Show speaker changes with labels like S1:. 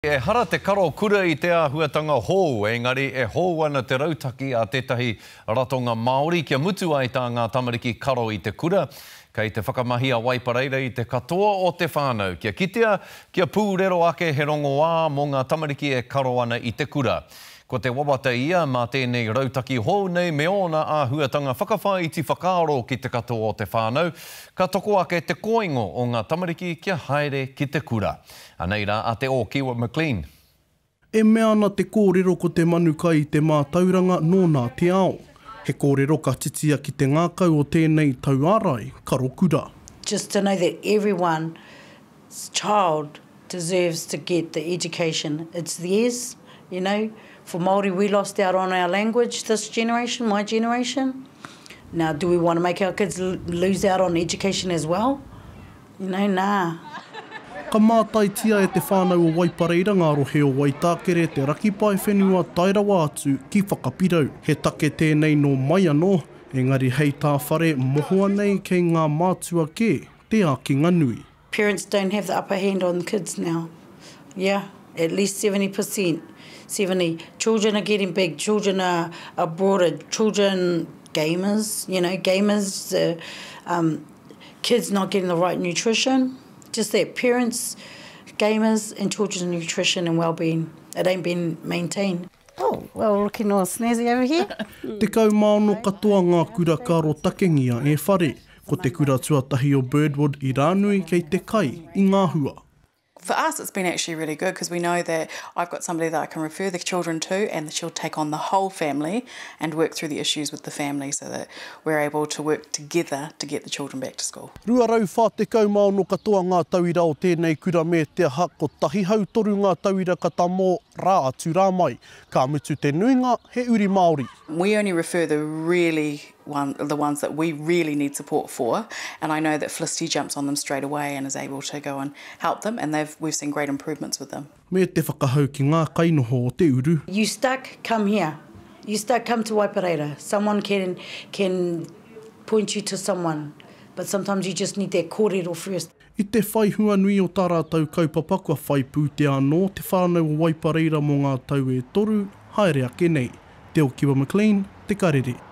S1: Ehara te karo kura i te āhuatanga hou, engari e hou ana te rautaki a tētahi ratonga Māori kia mutu ai tā ngā tamariki karo i te kura. Kei te whakamahi a Waipareira i te katoa o te whānau kia kitea, kia pūrero ake he rongoā mō ngā tamariki e karo ana i te kura. Ko te wawata ia, mā tēnei rautaki hou nei me ōna āhuatanga whakawhāiti whakaaro ki te katoa o te whānau, ka toko ake te koingo o ngā tamariki kia haere ki te kura. Anei rā a Te Ōkiwa McLean.
S2: E mea ana te kōrero ko te manu kai i te mātauranga nōna te ao. He kōrero ka titia ki te ngākau o tēnei tauārai karo kura.
S3: Just to know that everyone's child deserves to get the education it's theirs, you know. For Māori we lost out on our language this generation, my generation. Now do we want to make our kids lose out on education as well? You know, nah.
S2: Ka mātaitia e te whānau o Waipareira ngā rohe o Waitākere, Te Raki Paewhenua tae rawa atu ki Whakapirau. He take tēnei nō mai anō, engari hei tā Whare mohoa nei kei ngā mātua kē te ākinga nui.
S3: Parents don't have the upper hand on kids now. Yeah, at least 70%. 70. Children are getting big, children are, are broader, children gamers, you know, gamers, uh, um, kids not getting the right nutrition. Just that parents, gamers and children's nutrition and well-being, it ain't been maintained. Oh, well, looking all snazzy over here.
S2: 16 katoa ngā kura ka arotakengia e Whare. Ko te kura tuatahi o Birdwood i Rānui kei te kai i ngā hua.
S4: For us it's been actually really good because we know that I've got somebody that I can refer the children to and she'll take on the whole family and work through the issues with the family so that we're able to work together to get the children back to school.
S2: 246 katoa ngā tauira o tēnei kura me te aha, kotahi hautoru ngā tauira ka tamō rā atu rā mai. Ka mutu te nuinga he uri Māori.
S4: We only refer the really one, the ones that we really need support for and I know that Felicity jumps on them straight away and is able to go and help them and they've, we've seen great improvements with them.
S2: Me te whakahau ki ngā kainoho o te uru.
S3: You stuck, come here. You stuck, come to Waipareira. Someone can, can point you to someone but sometimes you just need that kōrero first.
S2: I te whai hua nui o tā rātou kaupapa kua whai pūtea anō te whānau o Waipareira mō ngā tau e toru haere ake nei. Te Okiwa McLean, Te Karere.